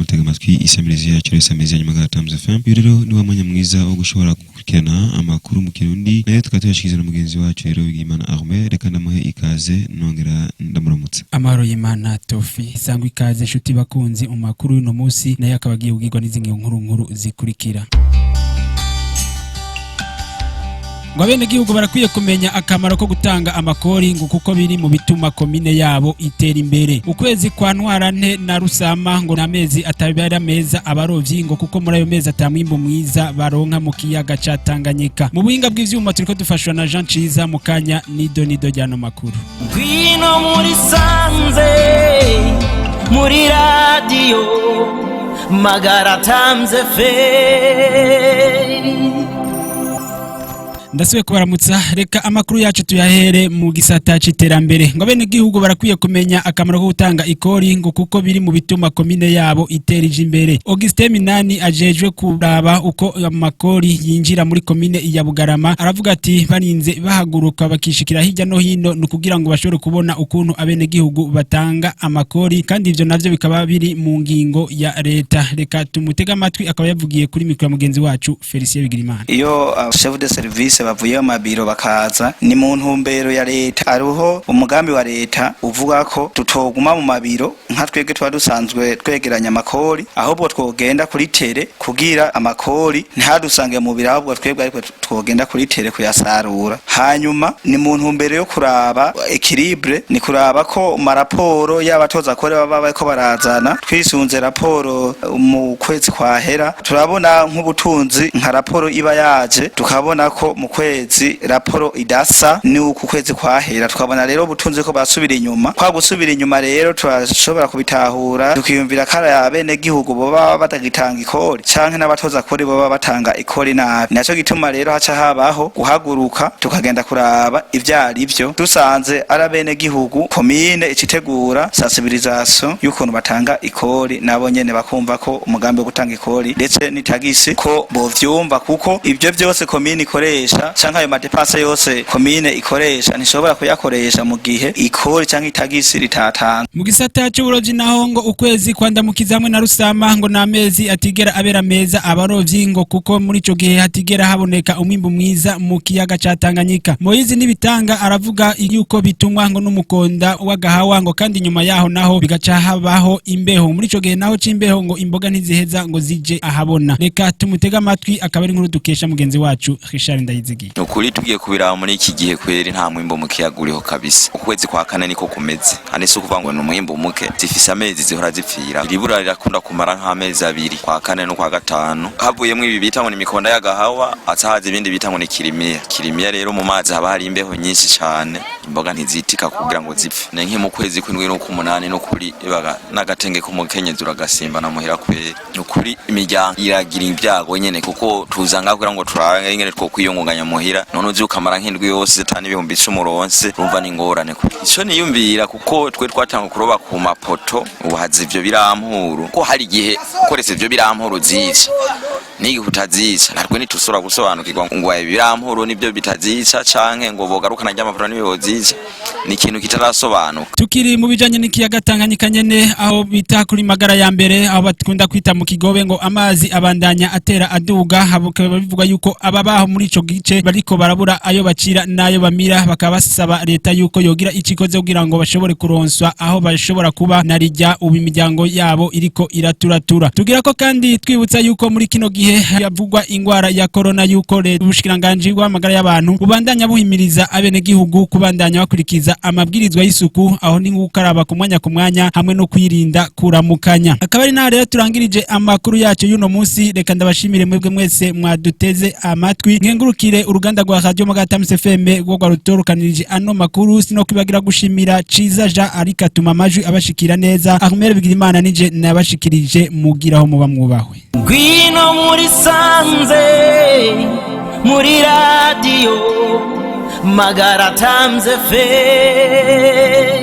mutega amatwi isamirizi yacu, isamirizi ya Nyamagana Times FM. Uyu rero ni wa mwanya mwiza wo gushobora gukurikirana amakuru mu Kirundi, nayo tukaba tuyashikiriza na mugenzi wacu rero Bigimana Armel. Reka ndamuhe ikaze, nongera ndamuramutsa. Amahoro y'Imana, Tofi. Sangwa ikaze, inshuti bakunzi, mu makuru y'uno munsi, nayo akaba agiye kugirwa n'izi nkuru nkuru zikurikira. Ngo abenegihugu barakwiye kumenya akamaro ko gutanga amakori, ngo kuko biri mu bituma komine yabo itera imbere. Ukwezi kwa Ntwarante na Rusama ngo n'amezi atabera meza abarovyi, ngo kuko muri ayo mezi atamwimbu mwiza baronka mu kiyaga ca Tanganyika. Mu buhinga bw'ivyuma turiko dufashwa na Jean Ciza. Mu kanya nido nido ryano makuru. Ngwino muri sanze, muri radiyo Magara Times FM. Ndasubiye kubaramutsa. Reka amakuru yacu tuyahere mu gisata c'iterambere. Ngo abenegihugu barakwiye kumenya akamaro ko gutanga ikori, ngo kuko biri mu bituma komine yabo itera ija imbere. Augustin Minani ajejwe kuraba uko amakori yinjira muri komine ya Bugarama aravuga ati barinze bahaguruka bakishikira hirya no hino ni ukugira ngo bashobore kubona ukuntu abenegihugu batanga amakori, kandi ivyo navyo bikaba biri mu ngingo ya leta. Reka tumutege amatwi, akaba yavugiye kuri mikoro ya mugenzi wacu Felicien Bigirimana. Iyo chef de service bavuye mu mabiro bakaza, ni mu ntumbero ya leta. Hariho umugambi wa leta uvuga ko tutoguma mu mabiro nka twebwe tuba dusanzwe twegeranya amakori, ahubwo twogenda kuri terrain kugira amakori ntihadusange mu biro, ahubwo twebwe ariko twogenda kuri terrain kuyasarura. Hanyuma ni mu ntumbero yo kuraba équilibre, ni kuraba ko maraporo y'abatoza kore baba bariko barazana. Twisunze raporo mu kwezi kwahera, turabona nk'ubutunzi nka raporo iba yaje, tukabona ko mu kwezi raporo idasa ni uku kwezi kwahera, tukabona rero ubutunzi ko basubira inyuma. Kwa gusubira inyuma rero turashobora kubitahura, tukiyumvira ko ari abenegihugu boba batagitanga ikori canke n'abatoza kori boba batanga ikori nabi. Naco gituma rero haca habaho guhaguruka tukagenda kuraba ivyo arivyo. Dusanze ari abenegihugu, komine icitegura sensibilisation y'ukuntu batanga ikori, nabo nyene bakumva ko umugambi wo gutanga ikori ndetse n'itagisi ko bovyumva, kuko ivyo vyose komine ikoresha canke ayo ma dépenses yose komine ikoresha ntishobora kuyakoresha mu gihe ikori canke itagisi ritatanzwe. Mu gisata c'uburovyi naho, ngo ukwezi kwa Ndamukiza hamwe na Rusama ngo n'amezi atigera abera meza abarovyi, ngo kuko muri ico gihe hatigera haboneka umwimbu mwiza mu kiyaga ca Tanganyika. Moyizi Nibitanga aravuga yuko bitumwa ngo n'umukonda w'agahawa, ngo kandi nyuma yaho naho bigaca habaho imbeho. Muri ico gihe naho c'imbeho ngo imboga ntiziheza ngo zije ahabona. Reka tumutege amatwi, akaba ari inkuru dukesha mugenzi wacu Richard Ndayizigiye. Nukuri tugiye kubiraba muri iki gihe, kweri nta mwimbo mu kiyaga uriho kabisa. Ukwezi kwa kane niko kumeze, kandi si ukuvuga ngo ni umwimbo muke, zifise amezi zihora zipfira. Iribura rirakunda kumara nk'amezi 2, kwa kane no kwa gatanu. Havuyemwo ibi bita ngo ni imikonda y'agahawa, aca haza ibindi bita ngo ni kirimiya. Kirimiya rero mu mazi haba hari imbeho nyinshi cane, imboga ntizitika kugira ngo zipfe. Ni nki mu kwezi kw'indwi n'ukw'umunani, n'ukuri ibaga n'agatenge k'umukenyezi uragasimba na muhira kweri. Nukuri imiryango iragira ibyago nyene, kuko tuza ngaho kugira ngo turabe ingene twokwiyungunganya muhira, none uzi ukamara nk'indwi yose atani 10,000 uronse, urumva ni ingorane. Ico niyumvira, kuko twe twatanga kuroba ku mapoto, ubu haza ivyo birampuru, ko hari igihe ukoresha ivyo birampuru zica n'igihe utazica. Natwe ntitusubira gusobanukirwa ngo ibi birampuru nibyo bitazica canke ngo bogarukana ry'amapoto nibyo bozica. Ni ikintu kitarasobanuka. Tukiri mu bijanye n'ikiyaga Tanganyika nyene, aho bita kuri Magara ya mbere, aho bakunda kwita mu Kigobe, ngo amazi abandanya atera aduga. Bakaba bivuga yuko ababaho muri ico gice bariko barabura ayo bacira n'ayo bamira, bakaba basaba leta yuko yogira icikoze kugira ngo bashobore kuronswa aho bashobora kuba, narijya ubu imiryango yabo iriko iraturatura. Tugira ko kandi twibutsa yuko muri kino gihe havugwa ingwara ya corona, yuko leta, ubushikiranganji bw'amagara y'abantu bubandanya buhimiriza abenegihugu kubandanya bakurikiza amabwirizwa y'isuku, aho ni gukaraba ku mwanya ku mwanya hamwe no kwirinda kuramukanya. Akaba ari naho rero turangirije amakuru yacu y'uno munsi. Reka ndabashimire mwebwe mwese mwaduteze amatwi, nkengurukire uruganda rwa Radio Magara Times FM rwo rwarutorukanirije ano makuru. Sino kwibagira gushimira Ciza Jean ariko atuma amajwi abashikira neza. Ahumere Bigirimana nije nabashikirije. Mugiraho muba mwubahwe. Ngwino muri sanze, muri radiyo Magara Times FM.